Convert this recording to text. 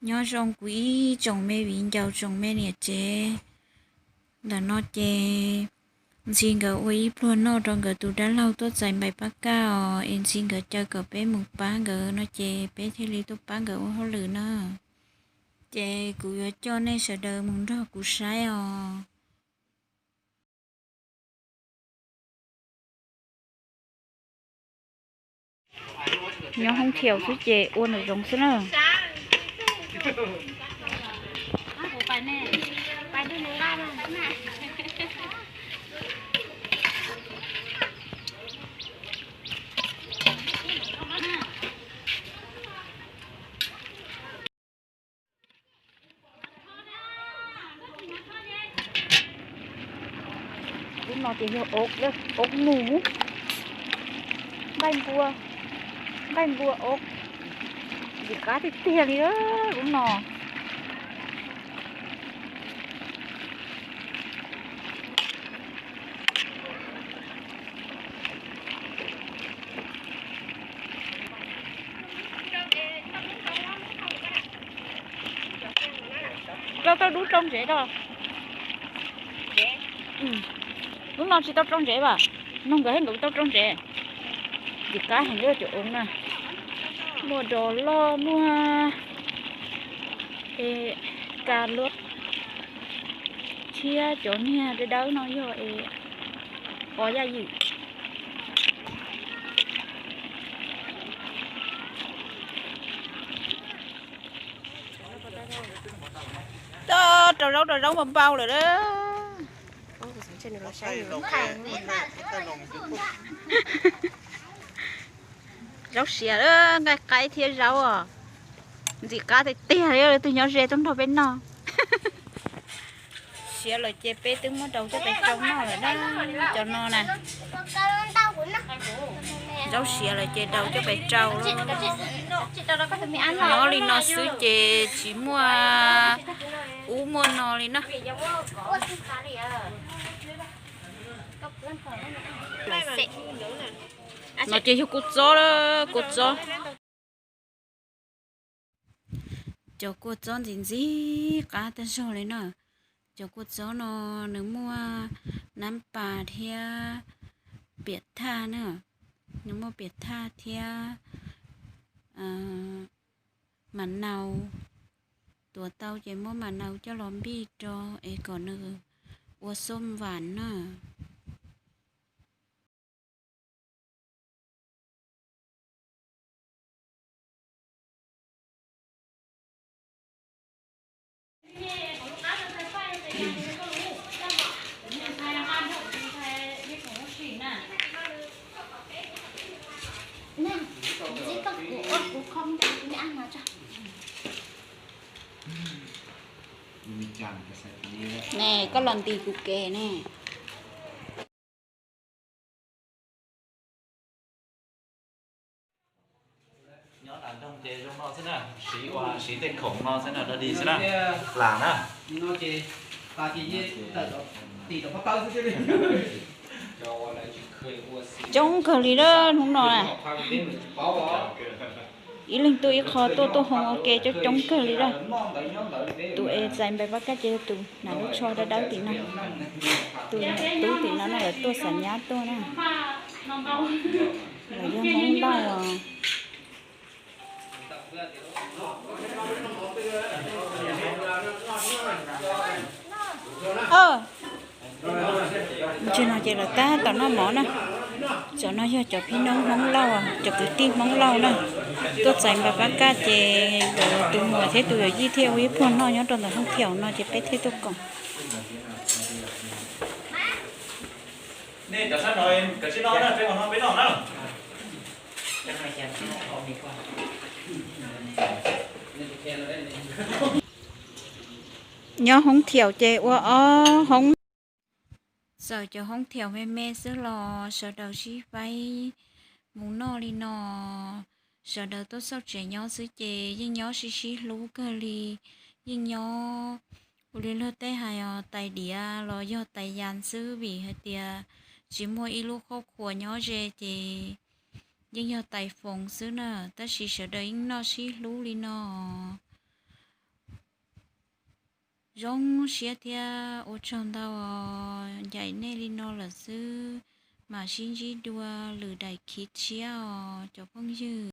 Nyob zoo kuv ib tsoom me viv ncaus tsoom me niam tsev. Ntawm no ces ntxhi nkawd ua ib pluag noj rau nkawd tus dab laug tuaj txais npaim pab kaj os, es ntxhi nkawd caw kom peb mus pab nkawd no ces peb thiaj li tuaj pab nkawd ua hauj lwm na. Ces kuv yuav coj nej sawv daws mus nrog kuv saib os. Nyob hoob thiaus xwb ces ua nram zoov xwb na. Lub no ces yog ob, ob nus, nqaij npua, nqaij npua ob, ntxim qab tiag tiag li lub no. Rau tau dub rau ntsev rau. Lub no tsis tau rau ntsev vas, noog nkawd thiab nkawd tau rau ntsev. Ntxim qab heev li cov oob na. Muaj dos loj, muaj ka luab thiab cov niag dawb dawb no yog es qos yaj ywm. Rau zaub rau zaub npau npau lawm a. Zaub siav, nqaij qaib thiab zaub os. Ntxim qab tiag tiag li, leej twg nyob ze tuaj nrog peb noj. Siav lawm ces peb twb muab rau coj pem rau noj lawm na. Cov no na, zaub siav lawm ces rau coj pem rau. Nyob li no xwb ces tsis muaj ub muaj no li na. No ces yog kua txob, kua txob. Cov kua txob ntxim ntxim qab tag zog li na. Cov kua txob no nws muaj nab pas thiab piam thaj na, nws muaj piam thaj thiab mas nau. Tuav tau ces muab mas nau coj los npij rau es kom nws ua xom vam na. Ne, koj los ntis kuv kev ne. Nyob tas nroog ces zoo no xwb na, siv ua siv tej khoom no xwb na, dog dig xwb na, hla na. Coob kawg li lawm hnub no na. Ib leeg tuaj ib qho, tuaj tuaj hoo ua ke coob coob kawg li lawm. Tus es txais npais pab kaj ces yog tus hnav lub tsho dawb dawb tim no. Tus niam tub tim no na, lawv tuaj xa nyab tuaj na. Lawv yog Hmoob Lauj os. Ntsis no ces lawv tab tom noj mov na. Cov no yog cov phib noob Hmoob Lauj, cov kwv tij Hmoob Lauj na. Tuaj txais npais pab kaj ces nkawd tus muam thiab tus yawm yij thiaj ua ib pluag noj nyob rau ntawm hoob thiaum no ces peb thiaj tuaj koom. Nyob hoob thiaum ces ua ob hoob. Txawm cov hoob thiaum me me xwb los sawv daws sib faib mus noj li no. Sawv daws tuaj xauj tsev nyob xwb ces yeej nyob sib sib hlub kawg li. Yeej nyob ua li luag tej hais os, tais diav los yog tais yas xwb, vim hais tias tsis muaj ib lub qhuab qhuas nyob ze ces yeej yog tais foos xwb na. Tab sis sawv daws yeej noj sib hlub li no. Zoo siab thiab ua tsaug ntau os, ncaim nej li no lawm xwb, mam sib ntsib dua lwm daim khiv tshiab os cov phooj ywg.